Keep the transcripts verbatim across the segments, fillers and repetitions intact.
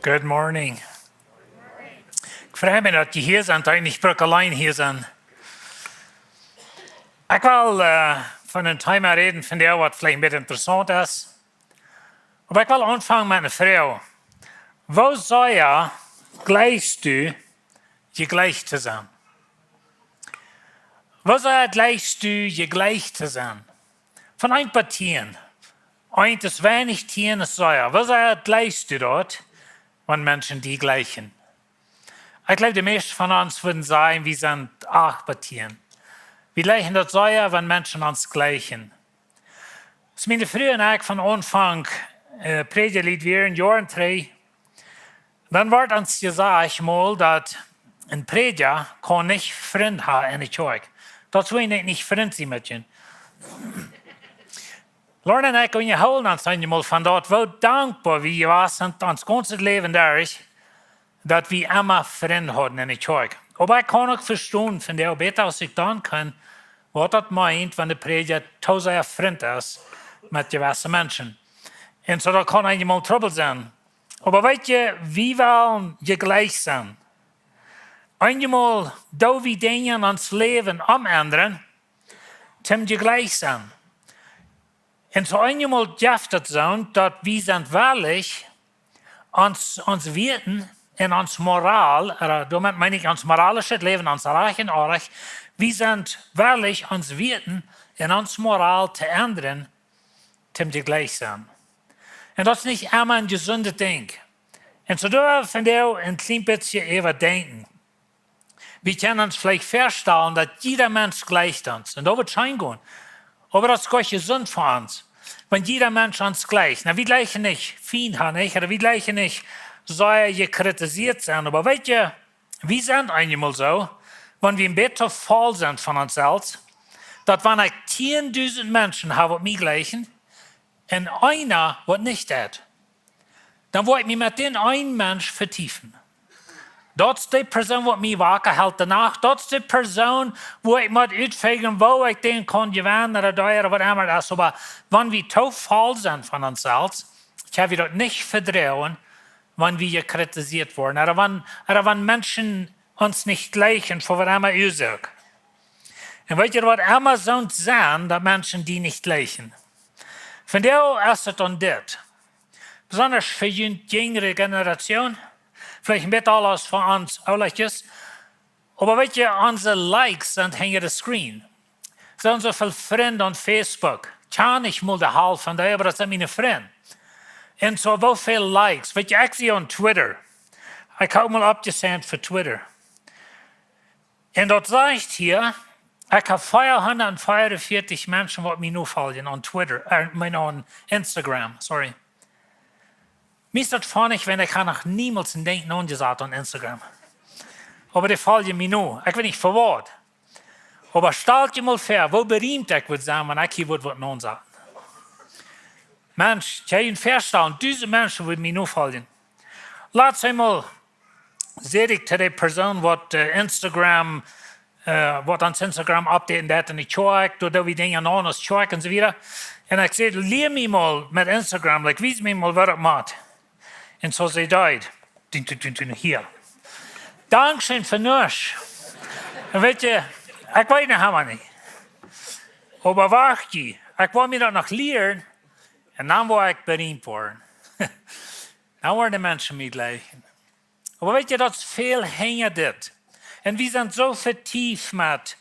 Good morning. Ekj frei mie, daut jie hia sent, daut ekj nich bruck auleen hia sennen. Ekj well äh, von een Thema räden vondoag, waut veleicht een bät interessaunt es. Oba ekj well aunfangen met eene Froag. Woo sea jleichst du, jejleicht to sennen? Woo sea jleichst du, jejleicht to sennen? Von eent bat tieen. Eent es weinich, tieen es sea. Woo sea jleichst du daut, wan Menschen die jleichen? Ekj jleew, de mieeschte von ons wudden sajen, wie sent acht bat tieen. Wie jleichen daut sea, wan Menschen ons jleichen. Aus miene Fru un ekj von Aunfank äh, Prädja wieren, Joaren trigj, dan wort ons jesajcht mol, daut een Prädja kaun nich Frind haben enne Kjoakj. Daut woat nich, nich Frind sennen met junt. Lorna un ekj unjahoolen ons eenjemol von daut, woo dankboa wie jewast sent ons gaunzet Läwen derch, daut wie emma Frind hauden enne Kjoakj. Oba ekj kaun uk vestonen, vondoag bäta aus ekj dan kunn, waut daut meent, wan de Prädja too sea Frind es met jewesse Menschen. Un soo, daut kaun eenjemol Trubbel sennen. Oba weet jie, wie wellen jejleicht sennen. Eenjemol doo wie Dinja en ons Läwen omendren, toom jejleicht sennen. Un soo eenjemol jeft daut soo, daut wie sent wellich, ons, ons Wieeten un ons Moral, äh, doamet meen ekj ons moralischet Läwen, ons Rajcht un Onrajcht, wie sent wellich, ons Wieeten un ons Moral to endren, toom jejleicht sennen. Un daut es nich emma een jesundet Dinkj. Un soo doa wie vondoag een kjlien bät äwadenkjen. Wie kjennen ons veleicht väastalen, daut jieda Mensch jleicht ons. Un daut woat scheen gonen. Oba daut es goot jesunt fa ons. Wan jieda Mensch ons jleicht. Nu, wie jleichen nich fien, ha nich, ooda wie jleichen nich sea jekritisieet sennen. Oba weet jie, wie sent eenjemol soo, wan wie een bät too voll sent von ons selfst, daut wan ekj tieendusent Menschen hab, waut mie jleichen, un eena, waut nich deit, dan woa ekj mie met dän eenen Mensch vetiefen. Daut es de Persoon, waut mie waka helt de Nacht. Daut es de Persoon, wua ekj mott utfinjen, woo ekj dän kaun jewennen ooda dee ooda waut emma daut es. Oba wan wie too voll sent von ons selfst, kjenn wie daut nich vedroagen, wan wie jekritisieet woaren. Ooda wan, ooda wan Menschen ons nich jleichen, fa waut emma Uasoak. Un weet jie, waut emma soont sennen, daut Menschen die nich jleichen. Vondoag es et dan dit. Besonda fa junt jinjre Generation, veleicht een bät aul aus fa ons Oolekjes. Oba weet jie, onse Likes sent hinja de Screen. Soo un soo väl Frind aun Facebook. Kjan ekj mol de Halft von dee, oba daut sent miene Frind. Un soo, woo väl Likes. Weet jie, ekj see aun Twitter. Ekj hab mol oppjesient fa Twitter. Un daut sajcht hia, ekj hab veahundatveeaunvieetich Menschen, waut mie nu foljen aun Twitter, äh, meen aun Instagram, sorry. Mie es daut funny, wiels ekj hab noch niemols een Dinkj nojesat aun Instagram. Oba dee foljen mie nu. Ekj weet nich fa waut. Oba stalt junt mol väa, woo beriemt ekj wudd sennen, wan ekj hia wudd waut nosaten. Mensch, kjenn jie junt väastalen, dusent Menschen wudden mie nu foljen. Latst eemol säd ekj to de Persoon, waut äh, Instagram, äh, waut ons Instagram updaten deit enne Kjoakj, doa doo wie Dinja aun aus Kjoakj un soo wieda. Un ekj säd, lia mie mol met Instagram, like, wies mie mol, waut ekj mott. Un soo säd see, dun, dun, dun, dun, hia. Dankscheen fa nuscht. Un weet jie, ekj weet noch emma nich. Oba wacht jie, ekj well mie daut noch lieren. Un dan woa ekj beriemt woaren. Dan woaren de Menschen mie jleichen. Oba weet jie, daut es väl hinja dit. Un wie sent soo vetieft met.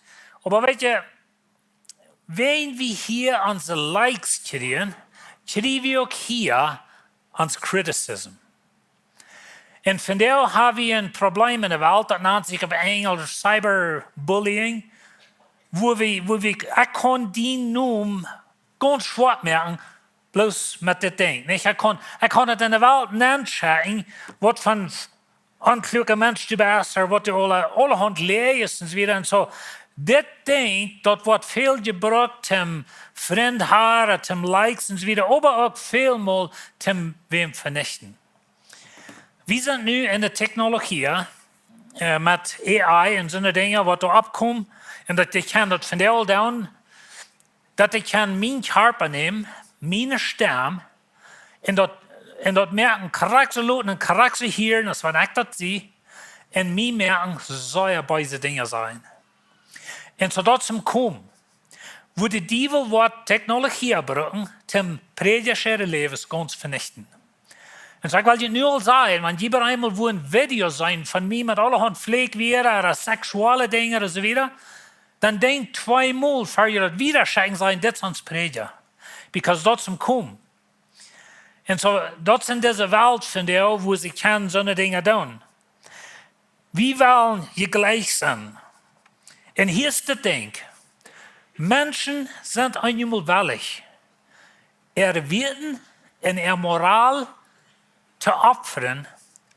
Oba weet jie, wan wie hia onse Likes kjrieen, kjrie wie uk hia ons Criticism. Un vondoag hab wie een Problem enne Welt, daut nant sikj opp Enjlisch cyberbullying, wua wie, wua wie, ekj kaun dien Nomen gaunz schwoa moaken, bloos met dit Dinkj. Nich? Ekj kaun, ekj kaun et enne Welt nennschekjen, waut fa een onkloaka Mensch du best, ooda waut du aule, aulahaunt läajst un soo wieda. Un soo, dit Dinkj, daut woat väl jebrukt, om Frind haben, om Likes un soo wieda, oba uk väl mol om wäm venichten. Wie sent nu enne Technologie, äh, met A I un soone Dinja, waut doa oppkomen, un daut dee kjennen daut vondoag doonen, daut dee kjennen mien Kjarpa nämen, miene Stemm, un daut Un daut moaken krakjt soo loten un krakjt soo hieren, aus wan ekj daut sie. Un mie moaken sea beese Dinja sajen. Un soo daut es em komen, woo de Diewel woat Technologie brucken, toom Prädjasch äare Läwes gaunz venichten. Un soo ekj well junt nu aul sajen, wan jie bie eemol wua een Video seenen von mie met aulahaunt Fläkj wieren, ooda seksuelle Dinja, ooda soo wieda, dan denkjt tweemol, ver jie daut wieda schekjen, sajen: "Dit es ons Prädja." Because daut es em komen. Un soo, daut es en dise Welt vondoag, wua see kjennen soone Dinja doonen. Wie wellen jlikj sennen. Un hia es daut Dinkj. Menschen sent eenjemol wellich, äare Weeten un äare Moral to opfren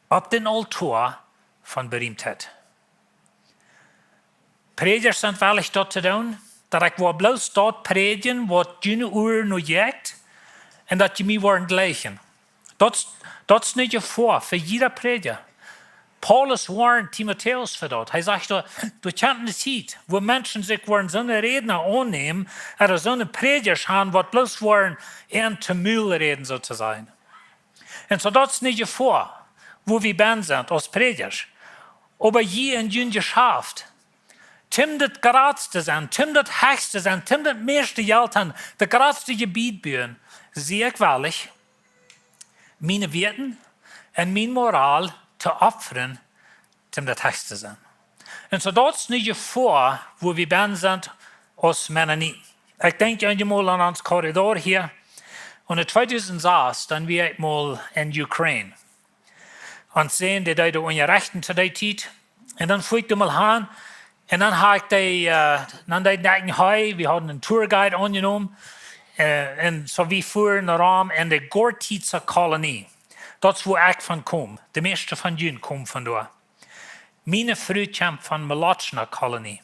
opp dän Altoa von Beriemtheit. Prädjasch sent wellich daut to doonen, daut ekj woa bloos daut prädjen, waut june Uaren no jekjt, un daut jie mie woaren jlikjen. Daut, daut es ne Jefoa fa jieda Prädja. Paulus woarnt Timotäus fa daut. Hee sajcht doa, doa kjemt ne Tiet, wua Menschen sikj woaren soone Rädna aunnämen, ooda soone Prädjasch han, waut bloos woaren äant toom Mul räden, soo to sajen. Un soo daut es ne Jefoa, wua wie bennen sent aus Prädjasch. Oba jie en jun Jeschaft, toom daut jratste sennen, toom daut hechste sennen, toom daut mieeschte Jelt han, daut jratste Jebied buen, sie ekj wellich, miene Weeten un miene Moral to opfren, toom daut hechste sennen. Un soo daut es ne Jefoa, wua wie bennen sent aus Mennoniten. Ekj denkj eenjemol aun ons Korridor hia. Un en tweedusent sas, dan wia ekj mol en Ukraine. Un seenen, dee deeden unjarechten to dee Tiet. Un dan fua ekj doa mol han. Un dan ha ekj dee, äh, dan deed ekj, hee, wie hauden en Tourguide aunjenomen. Äh, un soo wie fuaren rom en de Gortitsa Kolonie. Daut es wua ekj von kom. De mieeschte von junt komen von doa. Miene Fru kjemt von Molotschna Kolonie.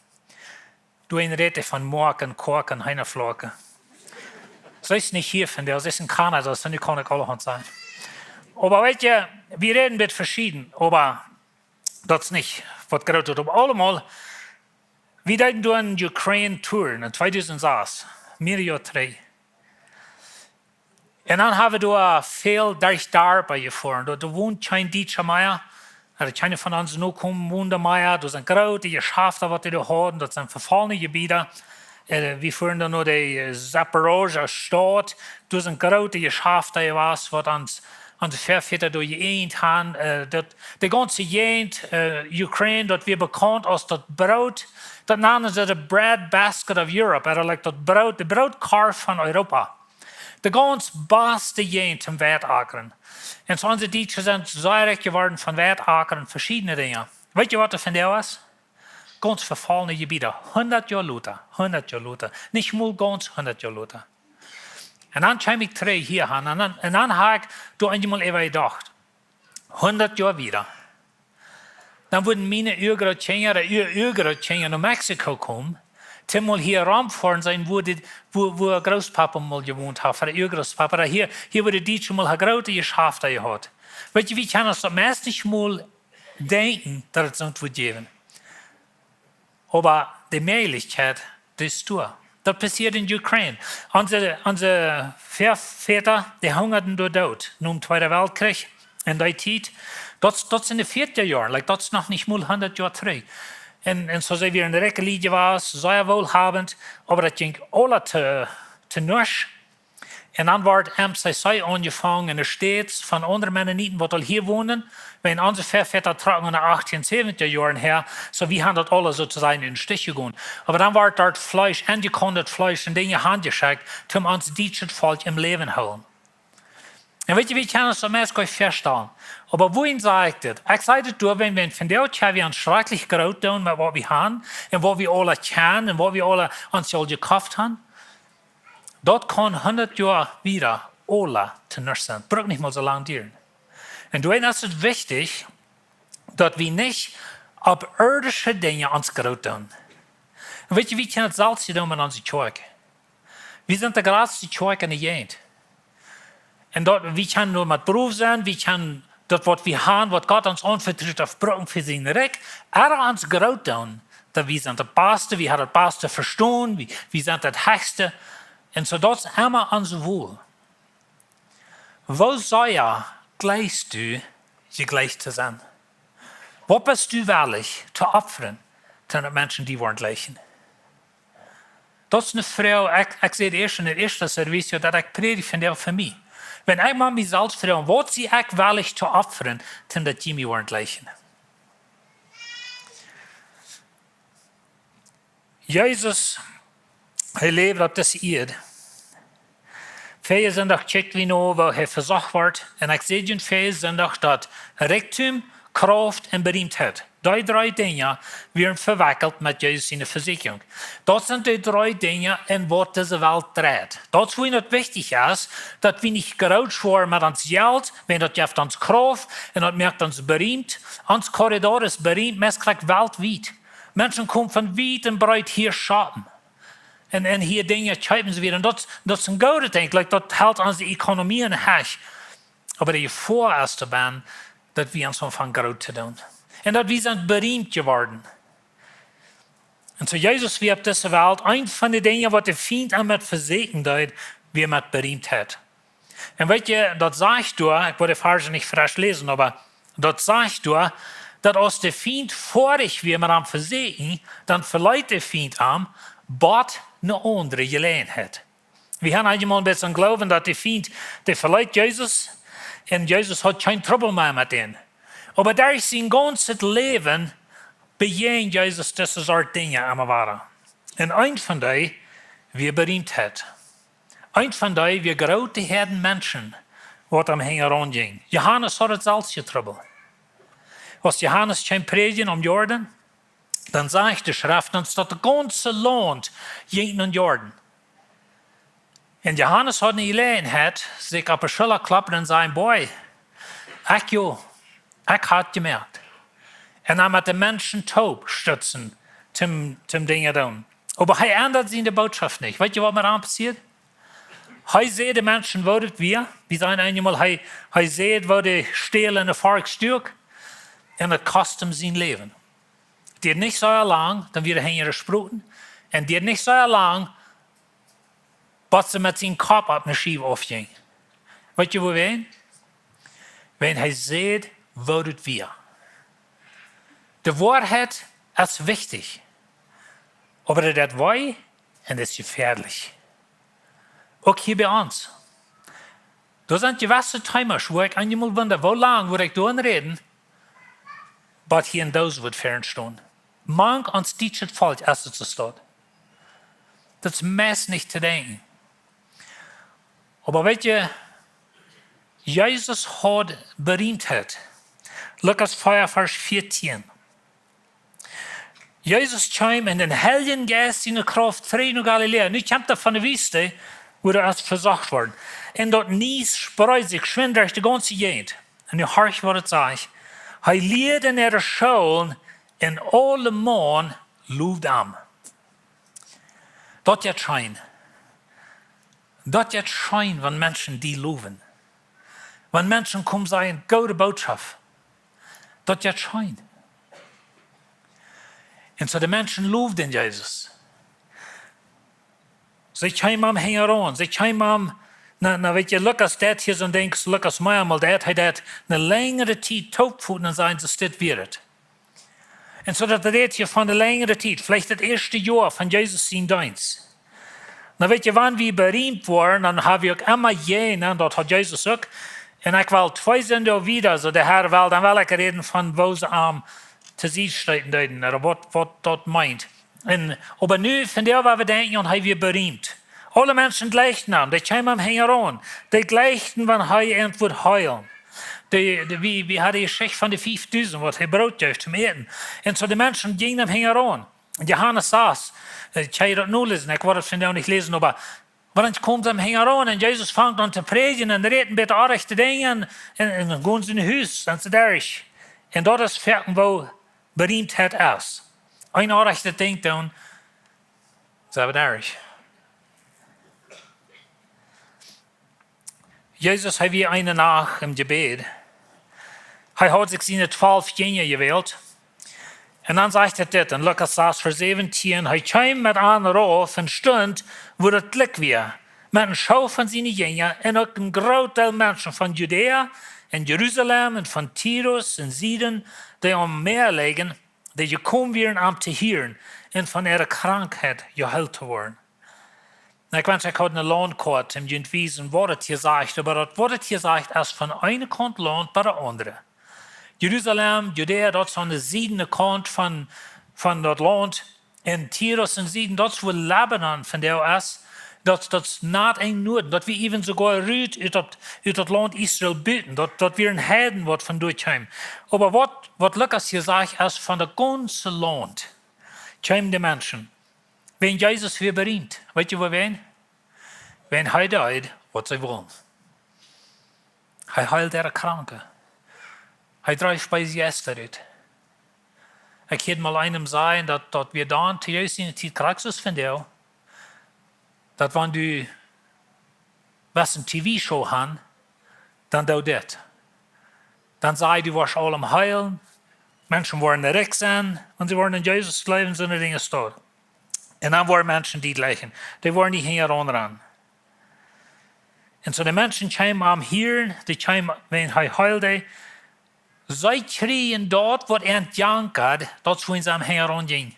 Doa en räd ekj von Moaken, Koaken, Heenafloaken. See es nich hia vondoag, see es en Kanada, soo nu kaun ekj aulahaunt sajen. Oba weet jie, wie räden bät veschieden, oba daut es nich waut groot daut. Oba aulemol, wie deeden doa en Ukraine touren en tweedusent sas, mea Joa trigj. Un dan ha wie doa väl derch Darpa jefoaren. Doa, doa wont kjeen Dietscha mea. Doa kjeene von onse Nokomen wonden mea. Doa sent groote Jeschafta, waut dee doa hauden. Daut sent vefollne Jebieda. Äh, wie fuaren dan no de, äh, Zaporozhia Staut. Doa sent groote Jeschafta jewast, waut ons, onse Väavodasch doa jeeejent han. Äh, daut, de gaunze Jäajent, äh, Ukraine, daut wia bekaunt aus daut Broot. Daut nanden see de bread basket of Europe. Ooda, like, daut Broot, de Brootkorf von Europa. De gaunz baste Jäajent toom Weitakren. Un soo onse Dietsche sent sea rikj jeworden von Weitakren, veschiedne Dinja. Weet jie, waut doa vondoag es? Gaunz vefollne Jebieda. Hundat Joa lota, hundat Joa lota. Nich mol gaunz hundat Joa lota. Un dan kjeem ekj trigj hia han. Un dan, un dan ha ekj doa eenjemol äwa jedocht. Hundat Joa wieda. Dan wudden miene Uagrootkjinja, de Ua-, Uagrootkjinja no Mexiko komen, toom mol hia romfoaren seenen, wua dit, wua, wua Grootpapa mol jewont haft, ooda Uagrootpapa, ooda hia, hia wua de Dietsche mol ha groote Jeschafta jehaut. Weet jie, wie kjennen ons daut meist nich mol denkjen, daut et soont wudd jäwen. Oba de Mäajlichkjeit, dee es doa. Daut passieed en Ukraine. Onse, onse Väavodasch, dee hungaden doa doot, nom Tweeden Weltkjrich, en dee Tiet. Daut, daut es en de vieetja Joaren, like, daut es noch nich mol hundat Joa trigj. Un, un soo see wieren rikje Lied jewast, sea woolhabend, oba daut jinkj aula to, to nuscht. Un dan wort M C C aunjefongen en de States von aundre Mennoniten, waut aul hia wonden. Wiels onse Väavodasch trocken en de achtieen säwentja Joaren häa, soo wie han daut aula soo to sajen en de Stich jegonen. Oba dan wort doa Fleesch, enjekoaundet Fleesch un Dinja hanjeschekjt, om ons dietschet Volkj em Läwen hoolen. Un weet jie, wie kjennen ons daut meist goanich väastalen. Oba wuarom saj ekj dit? Ekj saj dit doawäajen, wiels vondoag ha wie ons schrakjlich groot jedonen met waut wie han un waut wie aula kjennen un waut wie aula ons aul jekoft han. Daut kaun hundat Joa wieda aula to nuscht sennen. Brukt nich mol soo lang dieren. Un doawäajen es et wichtich, daut wie nich opp irdische Dinja ons groot doonen. Un weet jie, wie kjennen daut selfst doonen met onse Kjoakj. Wie sent de jratste Kjoakj en de Jäajent. Un daut, wie kjennen doamet proud sennen, wie kjennen daut, waut wie han, waut Gott ons aunvetrut haft, brucken fa sien Rikj. Ea ons groot doonen, daut wie sent de baste, wie haben daut baste vestonen, wie, wie sent daut hechste. Un soo daut es emma ons Wol. Woo sea jleichst du, jejleicht to sennen? Waut best du wellich to opfren, daut Menschen die woaren jleichen? Daut es eene Froag, ekj, ekj säd ieescht en daut ieeschte Service, daut ekj prädj von dee fa mie. Wan ekj mau mie selfst froag, waut sie ekj wellich to opfren, daut jie mie woaren jleichen? Jesus, hee läwd opp dise Ieed. Väajen Sindach kjikjt wie no, woo hee vesocht wort. Un ekj säd junt väajen Sindach, daut Rikjdom, Krauft un Beriemtheit, dee dree Dinja wieren vewekjelt met Jesus siene Vesieekjunk. Daut sent dee dree Dinja, en waut dise Welt dreit. Daut es wuarom daut wichtich es, daut wie nich groot woaren met ons Jelt, wiels daut jeft ons Krauft un daut moakt ons beriemt. Ons Korridor es beriemt, meist jlikj weltwiet. Menschen komen von wiet un breet hia shoppen. Un, un hia Dinja kjeepen see wada. Un daut, daut es een goodet Dinkj, like, daut helt onse Ekonomie en Hecht. Oba de Jefoa es doabie, daut wie ons aunfangen groot to doonen. Un daut wie sent beriemt jeworden. Un soo Jesus wia opp dise Welt, eent von de Dinja, waut de Fient am met vesieekjen deed, wia met Beriemtheit. Un weet jie, daut sajcht doa, ekj well de Varsch nich fresch läsen, oba daut sajcht doa, daut aus de Fient foadich wia met am vesieekjen, dan veleet de Fient am, bat eene aundre Jeläajenheit. Wie haben eenjemol een bät Gloowen, daut de Fient, dee veleet Jesus, un Jesus haud kjeen Trubbel mea met dän. Oba derch sien gaunzet Läwen bejäajent Jesus dise Sort Dinja emma wada. Un eent von dee wia Beriemtheit. Eent von dee wia groote Häad Menschen, waut am hinjaraun jinjen. Johanes haud daut selwje Trubbel. Aus Johanes kjeem prädjen aum Jordan, dan sajcht de Schreft ons, daut daut gaunze Launt jinkj nom Jordan. Un Johanes haud eene Jeläajenheit, sikj opp de Schulla kloppen un sajen: "Boy, ekj jo, ekj haud jemoakt." Un dan met de Menschen toop stutzen, toom, toom Dinja doonen. Oba hee endat siene Bootschoft nich. Weet jie, waut met am passieet? Hee säd de Menschen, woo daut wia. Wie sajen eenjemol, hee, hee säd, woo de Stäl en de Fark stuak. Un daut kost am sien Läwen. Dieed nich soo lang, dan wia hee hinjasproaken. Un dieed nich soo lang, bat see met sien Kopp opp eene Schiew aufjinjen. Weet jie wuarom? Wiels hee säd, woo daut wia. De Woarheit es wichtich. Oba daut deit wee un es jefäadlich. Uk hia bie ons. Doa sent jewesse Teemasch, wua ekj eenjemol wunda, woo lang woa ekj doa räden, bat hia een Doos woat fa ons stonen. Mank ons dietschet Volkj es et soo staut. Daut es meist nich to denkjen. Oba weet jie, Jesus haud Beriemtheit. Lukas vea, Varsch vieetieen. Jesus kjeem en dän Heiljen Jeist siene Krauft trigj no Galiläa. Nu kjemt hee von de Wiest, wua hee es vesocht worden. Un daut Niees spreed sikj schwind derch de gaunze Jäajent. Un nu horcht, waut et sajcht. Hee lieed en äare Schoolen un aulemaun lowd am. Daut jeit scheen. Daut jeit scheen, wan Menschen die lowen. Wan Menschen komen sajen: "Goode Bootschoft." Daut jeit scheen. Un soo de Menschen lowden Jesus. See kjeemen am hinjaraun. See kjeemen am, na, na, weet jie, Lukas deit hia soon Dinkj, Lukas meist emol deit, hee deit eene lenjre Tiet toopfoten un sajen: "Soo, dit wia et." Un soo daut rät hia von eene lenjre Tiet, veleicht daut ieeschte Joa von Jesus sien Deenst. Na, weet jie, wan wie beriemt woaren, dan hab wie uk emma jane, un daut haud Jesus uk. Un ekj well twee Sindach wieda, soo de Herr well, dan well ekj räden von woo see am to Sied stoten deeden, ooda waut, waut daut meent. Un, oba nu, von doa, wua wie denkjen, un hee wia beriemt. Aule Menschen jleichten am, dee kjeemen am hinjaraun. Dee jleichten, wan hee an wudd heelen. Dee, dee, wie, wie hauden de Jeschicht von de fiefdusent, waut hee Broot jeef toom äten. Un soo de Menschen jinjen am hinjaraun. Johanes sas, äh, kjenn jie daut noläsen, ekj woa daut vondoag nich läsen, oba, oba dan kjeemen see am hinjaraun un Jesus fangt aun to prädjen un rät een bät orrajchte Dinja un, un, un dan gonen see no Hus, sent see derch. Un daut es foaken, woo Beriemtheit es. Een orrajchtet Dinkj doonen, sent wie derch. Jesus, hee wia eene Nacht em Jebäd. Hee haud sikj siene twalf Jinja jewält. Un dan sajcht et dit en Lukas sas, Varsch säwentieen: Hee kjeem met an rauf un stunt, wua daut Licht wia, met een Schoof von siene Jinja un uk een groot Deel Menschen von Judäa en Jerusalem un von Tirus un Sidon, dee aum Mäa läajen, dee jekomen wieren am to hieren un von äare Krankheit jeheelt to woaren. Nu, ekj wensch, ekj haud eene Launtkoat om junt to wiesen, waut et hia sajcht, oba daut, waut et hia sajcht, es von eene Kaunt Launt bat de aundre. Jerusalem, Judäa, daut es aun de Sieden, de Kaunt von, von daut Launt. En Tirus un Sidon, daut es wua Libanon vondoag es, daut, daut es nat en Nuaden, daut wia äwent soogoa rut ut daut, ut daut Launt Israel buten, daut, daut wia een Heiden, waut von doa kjeem. Oba waut, waut Lukas hia sajcht, es von daut gaunze Launt kjeemen de Menschen. Wan Jesus wia beriemt, weet jie wuarom? Wan hee deed, waut see wullen. Hee heeld äare Kranke. Hee dreef beese Jeista ut. Ekj hieed mol eenem sajen, daut, daut wia dan to Jesus siene Tiet krakjt soo aus vondoag, daut wan du west eene T V-Show han, dan doo dit. Dan saj, du woascht aulem heelen, Menschen woaren rikj sennen, un see woaren aun Jesus jleewen, soone Dinja es daut. Un dan woaren Menschen die jlikjen. Dee woaren die hinjaraun rannen. Un soo de Menschen kjeemen am hieren, dee kjeemen, wan hee heeld, see kjrieejen daut, waut an jankat, daut es wua see am hinjaraun jinjen.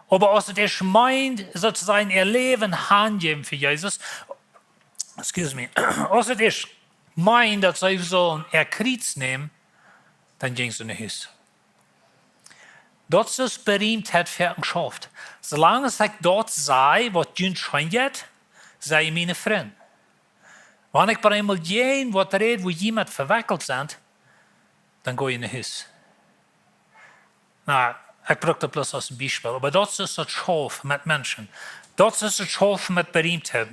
Oba aus et ieescht meend, soo to sajen, äa Läwen hanjäwen fa Jesus, excuse me, aus et ieescht meend, daut see sullen äa Kjriez nämen, dan jinjen see no Hus. Daut es Beriemtheit fa een Schauft. Soo lang aus ekj daut saj, waut junt scheen jeit, sie jie miene Frind. Wan ekj bie eemol jäajen waut räd, wua jie met vewekjelt sent, dan go jie no Hus. Nu, ekj bruck daut bloos aus een Biespel, oba daut es daut Schaufen met Menschen. Daut es daut Schaufen met Beriemtheit.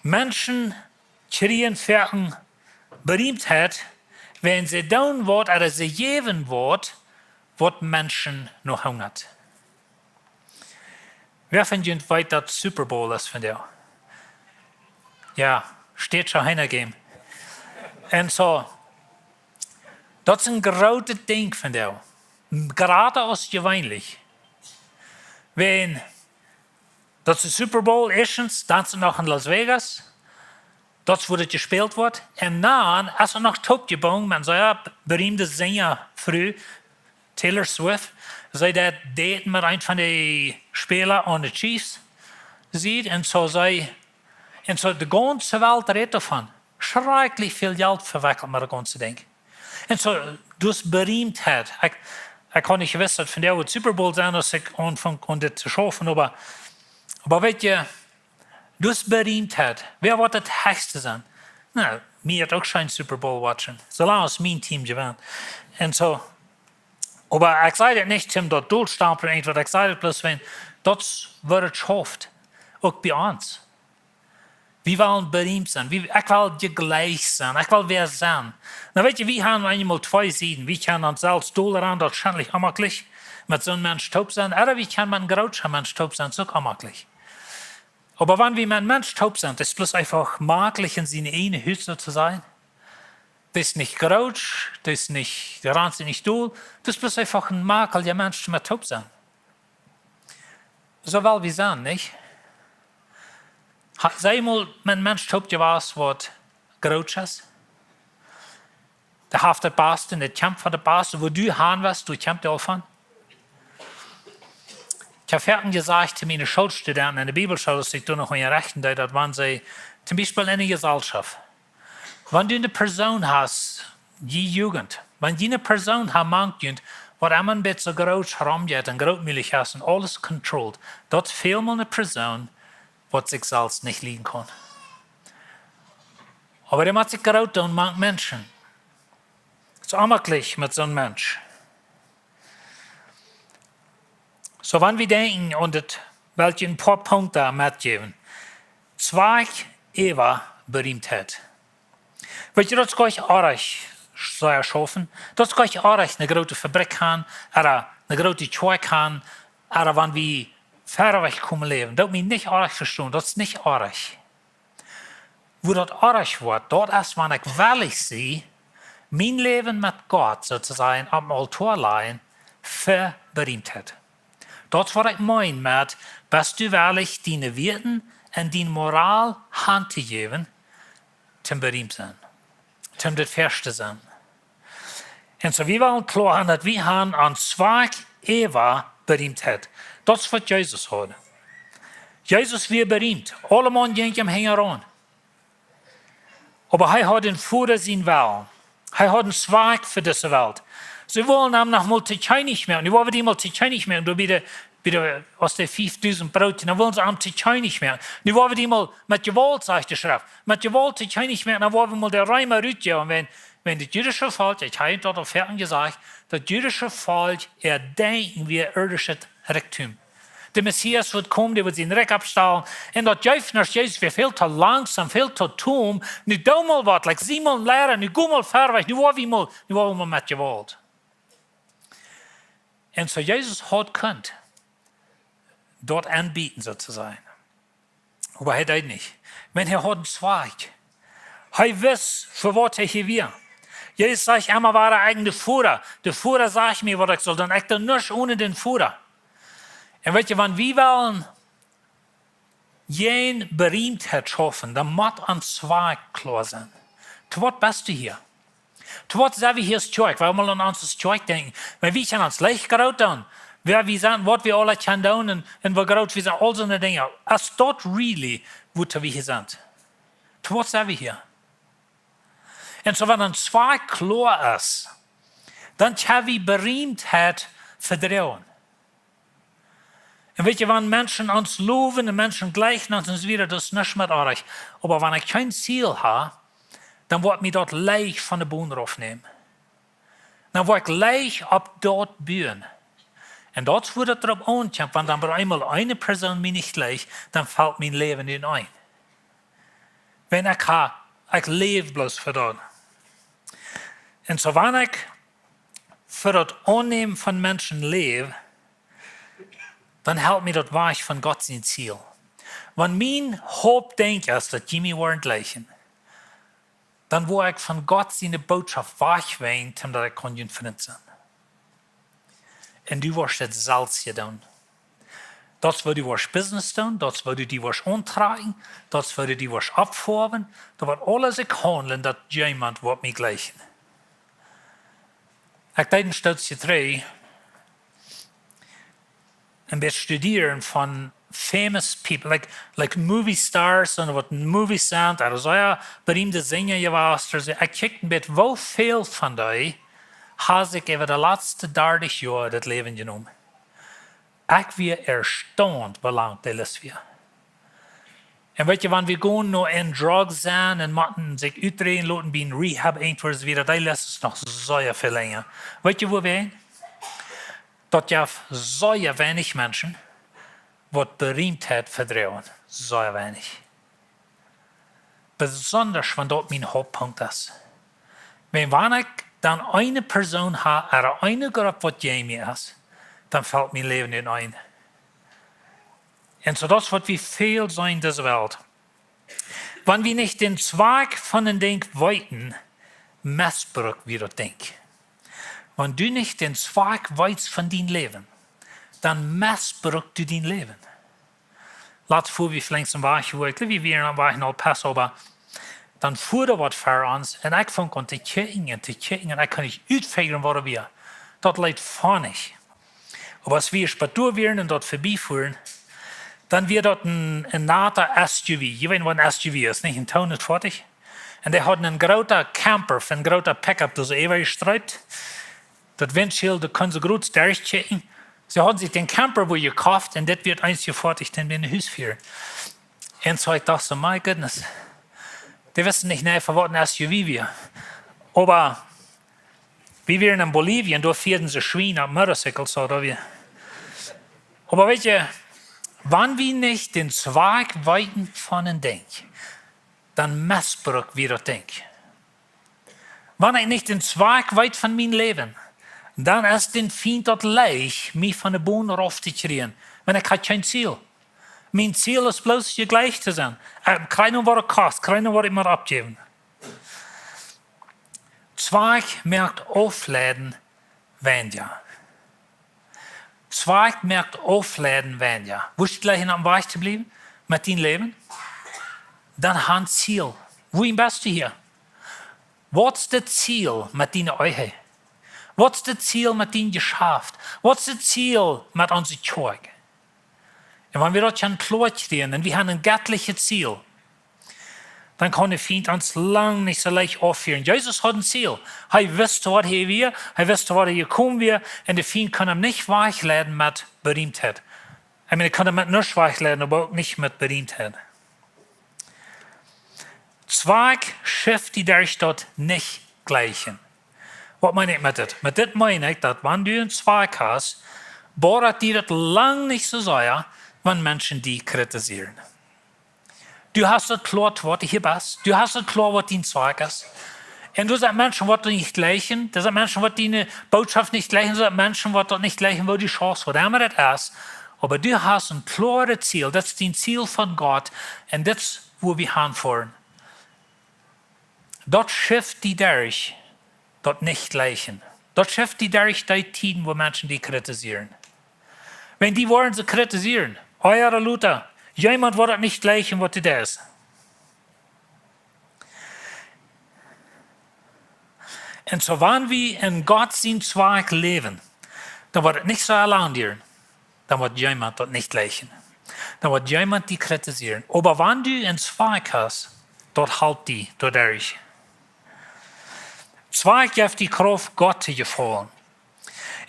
Menschen kjrieen foaken Beriemtheit, wan see doonen waut, ooda see jäwen waut, waut Menschen no hungat. Wäa von junt weet, daut Super Bowl es vondoag? Jo, steit soo hinja am. Un soo, daut es een grootet Dinkj vondoag. Jrata aus jeweenlich. Wan, daut es Super Bowl, ieeschtens, dan es et noch en Las Vegas. Daut es wua daut jespält woat. Un dan es et noch toopjebungen met soone beriemde Sinjafru, Taylor Swift. See deed daten met eent von de Späla aun de Chiefs Sied. Un soo see, un soo de gaunze Welt rät doavon. Schrakjlich väl Jelt vewekjelt met daut gaunze Dinkj. Un soo, daut es Beriemtheit. Ekj, ekj haud nich jewist, daut vondoag wudd Super Bowl sennen, aus ekj aunfunk aun dit to schaufen, oba, oba weet jie, daut es Beriemtheit. Wäa woat daut hechste sennen? Nu, mie haud uk scheen Super Bowl watchen, soo lang aus mien Team jewant. Un soo, oba ekj saj daut nich om daut dol to stamplen, irjentwaut, ekj saj daut bloos, wan daut woat jeschaft, uk bie ons. Wie wellen beriemt sennen. Wie, ekj well jlikj sennen. Ekj well wäa sennen. Nu weet jie, wie haben eemol twee Sieden. Wie kjennen ons selfst dol aun, daut es schentlich onjemaklich, met soon Mensch toop sennen. Ooda wie kjennen met een grooten Mensch toop sennen, daut es uk onjemaklich. Oba wan wie met een Mensch toop sent, daut es bloos eefach maklich en siene ieejne Hut, soo to sajen. Daut es nich groot, daut es nich, daut rant sikj nich dol. Daut es bloos eefach een makelja Mensch met toop sennen. Soo well wie sennen, nich? Ha-, sie mol met een Mensch toop jewast, waut groot es? Dee haft daut baste, dee kjamft fa daut baste, wua du han west, du kjamfst doavon. Ekj hab foaken jesajcht to miene Schoolstudenten en de Bibelschool, aus ekj doa noch unjarechten deed, daut wan see, toom Biespel en de Jeselschoft, wan du eene Persoon hast, jie Jugend, wan jie eene Persoon haben mank junt, waut emma een bät soo groot romjeit un grootmulich es un aules controlled, daut es välmol eene Persoon, waut sikj selfst nich lieden kaun. Oba dee mott sikj groot doonen mank Menschen. Daut es onjemaklich met soon Mensch. Soo, wan wie denkjen aun dit, well ekj een poa Punkten metjäwen. Zwakj äwa Beriemtheit. Weet jie, daut es goanich oajch, soo schaufen. Daut es goanich oajch, eene groote Fabrikj han, ooda eene groote Kjoakj han, ooda wan wie wiet wajch komen läwen. Daut mie nich oajch vestonen, daut es nich oajch. Wua daut oajch woat, daut es, wan ekj wellich sie, mien Läwen met Gott, soo to sajen, opp dän Aultoa lajen, fa Beriemtheit. Daut es, waut ekj meen met, best du wellich, diene Wieed un diene Moral hantojäwen, toom beriemt sennen? toom daut ieeschte sennen. Un soo, wie wellen kloa haben, daut wie haben aun Zwakj äwa Beriemtheit. Daut es waut Jesus haud. Jesus wia beriemt. Aulemaun jinkj am hinjaraun. Oba hee haud een Voda sien Wellen. Hee haud een Zwakj fa dise Welt. See wullen am noch mol to Kjennich moaken. Nu woa wie dee mol to Kjennich moaken. Doa bie de, bie de, aus de fiefdusent Broot, dan wullen see am to Kjennich moaken. Nu woa wie dee mol met Jewault, sajcht de Schreft, met Jewault to Kjennich moaken. Dan woa wie mol de Reema rutjäwen. Un wan, wan daut jüdische Volkj, ekj hab daut aul väl jesajcht, daut jüdische Volkj, äa Denkjen wia irdischet Rikjdom. De Messias wudd komen, dee wudd sien Rikj oppstalen. Un daut jeef nuscht, Jesus wia väl to langsom, väl to tom. Nu doo mol waut, like, sie mol een Liera, nu go mol wieda wajch, nu woa wie mol, nu woa wie mol met Jewault. Un soo Jesus haud kunt daut aunbieden, soo to sajen. Oba hee deed nich. Wan hee haud een Zwakj. Hee wist, fa waut hee hia wia. Jesus sajcht emma wada, ekj un de Voda. De Voda sajcht mie, waut ekj saul doonen. Ekj doo nuscht one dän Voda. Un weetst, wan wie wellen jäajen Beriemtheit schaufen, dan mott ons Zwakj kloa sennen. To waut best du hia? To waut sent wie hia aus Kjoakj? Wie motten aun ons aus Kjoakj denkjen. Wan wie kjennen ons leicht groot doonen, wäa wie sent, waut wie aula kjennen doonen un, un woo groot wie sent, aul soone Dinja. Es daut really, wuatoo wie hia sent? To waut sent wie hia? Un soo, wan ons Zwakj kloa es, dan kjenn wie Beriemtheit vedroagen. Un weetst, wan Menschen ons lowen un Menschen jlikjen ons un soo wieda, daut es nuscht met oajch. Oba wan ekj kjeen Ziel hab, dan woat mie daut leicht von de Boon raufnämen. Dan woa ekj leicht opp daut buen. Un daut es wua daut doaropp aunkjemt, wan dan bie eemol eene Persoon mie nich jlikjt, dan felt mien Läwen enenn. Wan ekj ha, ekj läw bloos fa daut. Un soo, wan ekj fa daut Aunnämen von Menschen läw, dan helt mie daut wajch von Gott sien Ziel. Wan mien Hauptdenkj es, daut jie mie woaren jlikjen, dan woa ekj von Gott siene Bootschoft wajchgonen, om daut ekj kaun jun Frint sennen. Un du woascht daut selfst hia doonen. Daut es woo du woascht Business doonen, daut es woo du die woascht auntrakjen, daut es woo du die woascht oppfoaren, daut woat aules sikj haundlen, daut jemaunt woat mie jlikjen. Ekj deed een Stootje trigj een bät studieren von famous people, like, like movie stars un waut Movies sent, ooda soo, jo, beriemde Sinja jewast, ooda soo. Ekj kjikj een bät, woo väl von dee ha sikj äwa de latste dartich Joa daut Läwen jenomen. Ekj wia erstaunt, woo lang dee List wia. Un weetst, wan wie gonen no enn Drugs sennen un motten sikj utdreien loten bie een Rehab, irjentwua, soo wieda, dee List es noch sea väl lenja. Weetst, woo wie? Daut jeft sea weinich Menschen, waut Beriemtheit vedroagen. Sea weinich. Besonda wan daut mien Hauptpunkt es. Wan, wan ekj dan eene Persoon ha, ooda eene Grupp, waut jäajen mie es, dan felt mien Läwen enenn. Un soo, daut es waut wie väl seenen enn dise Welt. Wan wie nich dän Zwakj von een Dinkj weeten, missbruck wie daut Dinkj. Wan du nich dän Zwakj weetst von dien Läwen, dan missbruckst du dien Läwen. Latst fua wie veleicht een Wajch, wua ekj, wie wieren aum Wajch no Passover, dan fua doa waut ver ons, un ekj funk aun to kjikjen un to kjikjen, un ekj kunn nich utfigren, waut daut wia. Daut leet funny. Oba aus wie Spatua wieren un daut verbie fuaren, dan wia daut een, een nata S U V. Jie weeten, waut een S U V es, nich? Een Toon es foaftich. Un dee haud een groota Camper, een groota Pickup, daut es äwa jestreept. Daut Windschild, daut kunn soo groot derchkjikjen. See hauden sikj dän Camper wua jekoft un dit wort eent jefoadich, dän wia no Hus foaren. Un soo, ekj docht soo, my goodness. Dee wisten nich, nä, fa waut een S U V wia. Oba wie wieren enn Bolivien, doa fieeden see Schwien opp Motorcycles, soo, doa wia. Oba weetst, wan wie nich dän Zwakj weeten von een Dinkj, dan missbruck wie daut Dinkj. Wan ekj nich dän Zwakj weet von mien Läwen, dan es dän Fient daut leicht, mie von de Boon rauf to kjrieen, wan ekj ha kjeen Ziel. Mien Ziel es bloos, hia jlikj to sennen. Ekj kjrie no waut et kost, kjrie no waut ekj mott oppjäwen. Zwakj moakt Aufleiden weinja. Zwakj moakt Aufleiden weinja. Wurscht du jlikjen, om wajch to bliewen met dien Läwen? Dan ha een Ziel. Wuarom best du hia? Waut es daut Ziel met diene Ehe? Waut es daut Ziel met dien Jeschaft? Waut es daut Ziel met onse Kjoakj? Un wan wie daut kjennen kloa kjrieen un wie haben een jettlichet Ziel, dan kaun de Fient ons lang nich soo leicht auffieren. Jesus haud een Ziel. Hee wist, waut hee wia, hee wist, waut hee jekomen wia, un de Fient kunn am nich wajchleiden met Beriemtheit. Ekj meen, hee kunn am met nuscht wajchleiden, oba uk nich met Beriemtheit. Zwakj schift die derch daut Nich-Jleichen. Waut meen ekj met dit? Met dit meen ekj, daut wan du een Zwakj hast, boat die daut lang nich soo sea, wan Menschen die kritisieren. Du hast daut kloa, waut du hia best. Du hast daut kloa, waut dien Zwakj es. Un doa sent Menschen, waut die nich jleichen. Doa sent Menschen, waut diene Bootschoft nich jleichen. Doa sent Menschen, waut daut nich jleichen, woo du schaufst, waut emma daut es. Oba du hast een kloaret Ziel. Daut es dien Ziel von Gott. Un daut es, wua wie hanfoaren. Daut schift die derch daut Nich-Jleichen. Daut schift die derch dee Tieden, wua Menschen die kritisieren. Wan die woaren soo kritisieren, ea ooda lota, jemaunt woat daut nich jleichen, waut du deist. Un soo, wan wie en Gott sien Zwakj läwen, dan woat daut nich soo lang dieren, dan woat jemaunt daut nich jleichen. Dan woat jemaunt die kritisieren. Oba wan du een Zwakj hast, daut halpt die doaderch. Zwakj jeft die Krauft, Gott to jefaulen.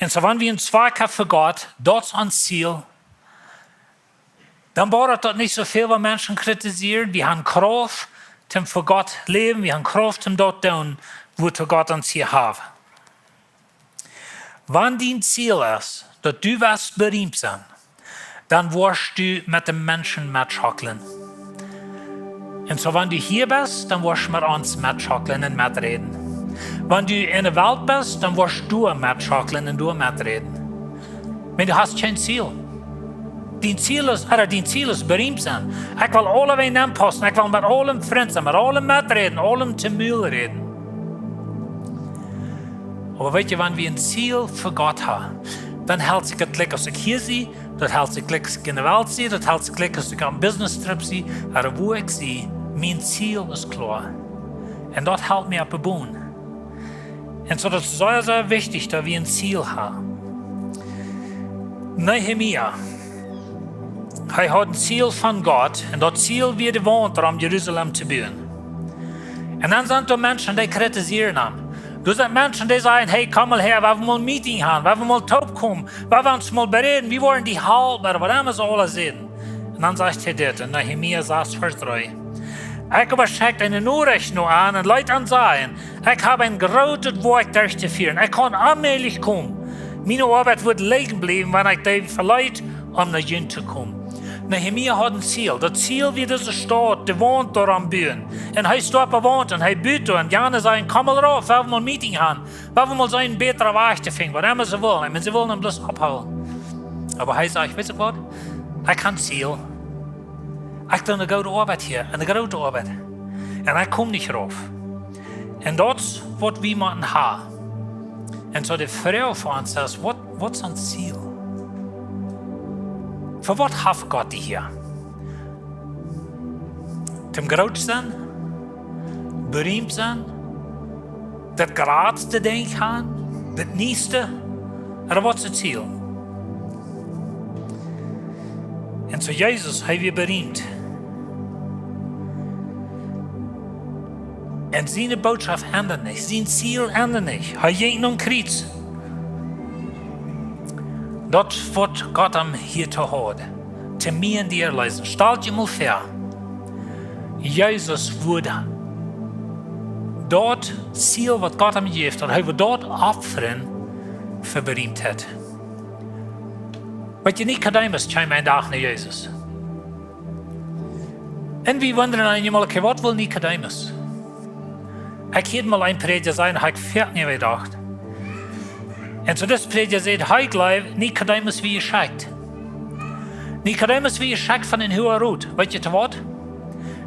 Un soo, wan wie een Zwakj haben fa Gott, daut es ons Ziel, dan boat daut nich soo väl, wan Menschen kritisieren. Wie haben Krauft, toom fa Gott läwen. Wie haben Krauft, toom daut doonen, wuatoo Gott ons hia haft. Wan dien Ziel es, daut du west beriemt sennen, dan woascht du met de Menschen metschocklen. Un soo, wan du hia best, dan woascht du met ons metschocklen un meträden. Wan du en de Welt best, dan woascht du metschocklen un du meträden. Wan du hast kjeen Ziel. Dien Ziel es, ooda dien Ziel es beriemt sennen. Ekj well aulewäajen aunpaussen. Ekj well met aulem Frint sennen, met aulem meträden, aulem to mul räden. Oba weetst du, wan wie een Ziel fa Gott haben, dan helt sikj daut jlikj, aus ekj hia sie, daut helt sikj jlikj, aus ekj en de Welt sie, daut helt sikj jlikj, aus ekj opp een Business Trip sie, ooda wua ekj sie, mien Ziel es kloa. Un daut helt mie opp de Boon. Un soo, daut es sea, sea wichtich, daut wie een Ziel haben. Nehemia, hee haud een Ziel von Gott, un daut Ziel wia de Waunt rom Jerusalem to buen. Un dan sent doa Menschen, dee kritisieren am. Doa sent Menschen, dee sajen: "Hey, komm mol häa, wie wellen mol een Meeting haben, wie wellen mol toopkomen, wie wellen ons mol beräden, wie woaren die halpen, ooda waut emma see aules sajen." Un dan sajcht hee dit en Nehemia sas, Varsch dree: "Ekj oba schekjt eene Norecht no an un leet an sajen: Ekj hab een grootet Woakj derchtofieren. Ekj kaun onmäajlich komen. Miene Oabeit woat lijen bliewen, wan ekj dee veleet, om no junt to komen." Nehemia haud een Ziel. Daut Ziel wia dise Staut, de Waunt doarom buen. Un hee stoat opp de Waunt un hee but doa. Un jane sajen: "Komm mol rauf, wie wellen mol een Meeting haben. Wie wellen mol seenen, een bätren Wajch to finjen, waut emma see wullen." Ekj meen, see wullen am bloos opphoolen. Oba hee sajcht: "Weetst du waut? Ekj hab een Ziel. Ekj doo eene goode Oabeit hia, eene groote Oabeit. Un ekj kom nich rauf." Un daut es, waut wie motten haben. Un soo de Froag fa ons es: waut, waut es ons Ziel? Fa waut haft Gott die hia? Toom groot sennen? Beriemt sennen? Daut jratste Dinkj haben? Daut nieeste? Ooda waut es daut Ziel? Un soo Jesus, hee wia beriemt. Un siene Bootschoft endat nich, sien Ziel endat nich. Hee jinkj nom Kjriez. Daut waut Gott am hia to haud, to mie un die erleesen. Stalt junt mol väa, Jesus wudd daut Ziel, waut Gott am jejäft haud, hee wudd daut opfren fa Berieemtheit. Weetst du, Nikodemus kjeem een Dach no Jesus. Un wie wundren ons mol, okay, waut well Nikodemus? Ekj hieed mol een Prädja sajen, haud ekj foaken äwa jedocht. Un soo dis Prädja säd, hee jleewd, Nikodemus wia jeschekjt. Nikodemus wia jeschekjt von dän Huagen Rot. Weetst du to waut?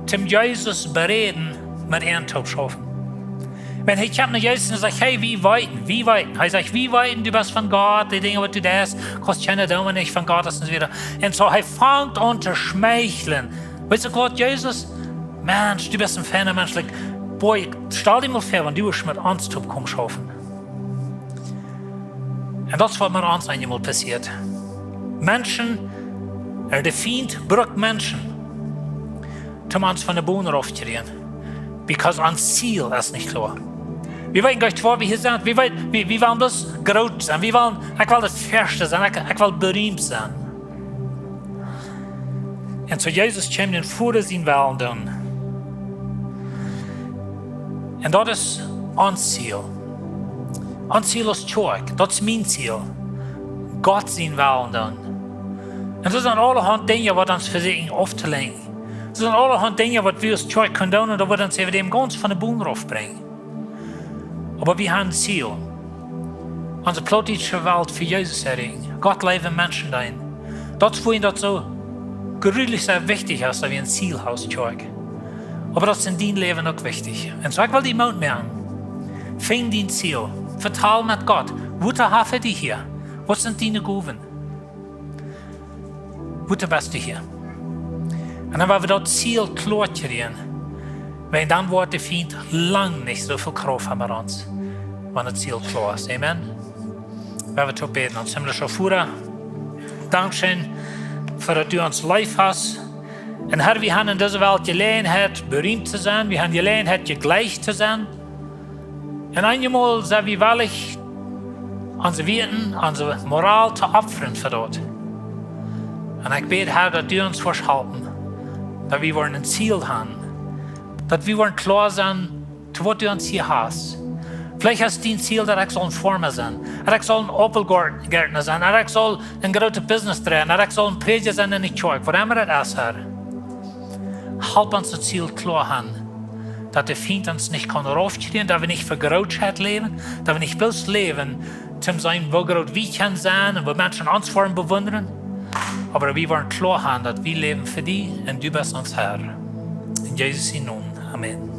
Toom Jesus beräden, met an to schaufen. Wan hee kjemt no Jesus un sajcht: "Hey, wie weeten, wie weeten." Hee sajcht: "Wie weeten, du best von Gott, dee Dinja, waut du deist, kaust kjeena doonen, wan nich von Gott es," un soo wieda. Un soo, hee fangt aun to schmeicheln. Weetst du waut, Jesus? Mensch, du best een feina Mensch. Like, Boy, stal die mol väa, wan du wurscht met ons toop komen schaufen. Un daut es waut met ons eenjemol passieet. Menschen, de Fient brukt Menschen, toom ons von de Boon rauf kjrieen. Because ons Ziel es nich kloa. Wie weeten nich, wua wie hia sent. Wie weeten, wie, wie wellen bloos groot sennen. Wie wellen, ekj well daut Ieeschte sennen. Ekj, ekj well beriemt sennen. Un soo Jesus kjeem dän Voda sien Wellen doonen. Un daut es ons Ziel. Ons Ziel es Kjoakj. Daut es mien Ziel. Gott sien Wellen doonen. Un doa sent aulahaunt Dinja waut ons vesieekjen auftolenkjen. Doa sent aulahaunt Dinja waut wie aus Kjoakj kjennen doonen, un daut woat ons äwa däm gaunz von de Boon rauf brinjen. Oba wie haben een Ziel. Onse plautdietsche Welt fa Jesus erreichen. Gott leewen, Menschen deenen. Daut es wuarom daut soo jreslich soo wichtich es, daut wie een Ziel haben, Kjoakj. Oba daut es en dien Läwen uk wichtich. Un soo ekj well die Moot moaken. Finj dien Ziel. Vetal met Gott. Waut haft hee die hia? Waut sent diene Gowen? Waut best du hia? Un dan, wan wie daut Ziel kloa kjrieen, wiels dan woat de Fient lang nich soo väl Krauft haben met ons, wan daut Ziel kloa es. Amen. Wan wie toop bäden. Ons himmlischa Voda, dankscheen fa daut du ons leef hast. Un Herr, wie haben en dise Welt Jeläajenheit, beriemt to sennen. Wie haben Jeläajenheit, jlikj to sennen. Un eenjemol sent wie wellich, onse Wieed, onse Moral to opfren fa daut. Un ekj bäd, Herr, daut du ons woascht halpen, daut wie woaren een Ziel haben, daut wie woaren kloa sennen, to waut du ons hia hast. Veleicht es dien Ziel, daut ekj saul een Foarma sennen, daut ekj saul een Aupelgoartna sennen, daut ekj saul een grootet Business dreien, daut ekj saul een Prädja sennen en de Kjoakj, waut emma daut es, Herr. Halp ons daut Ziel kloa haben, daut de Fient ons nich kaun raufkjrieen, daut wie nich fa Grootheit läwen, daut wie nich bloos läwen, toom seenen, woo groot wie kjennen sennen un woo Menschen ons woaren bewundren. Oba daut wie woaren kloa haben, daut wie läwen fa die un du best ons Herr. En Jesus sien Nomen. Amen.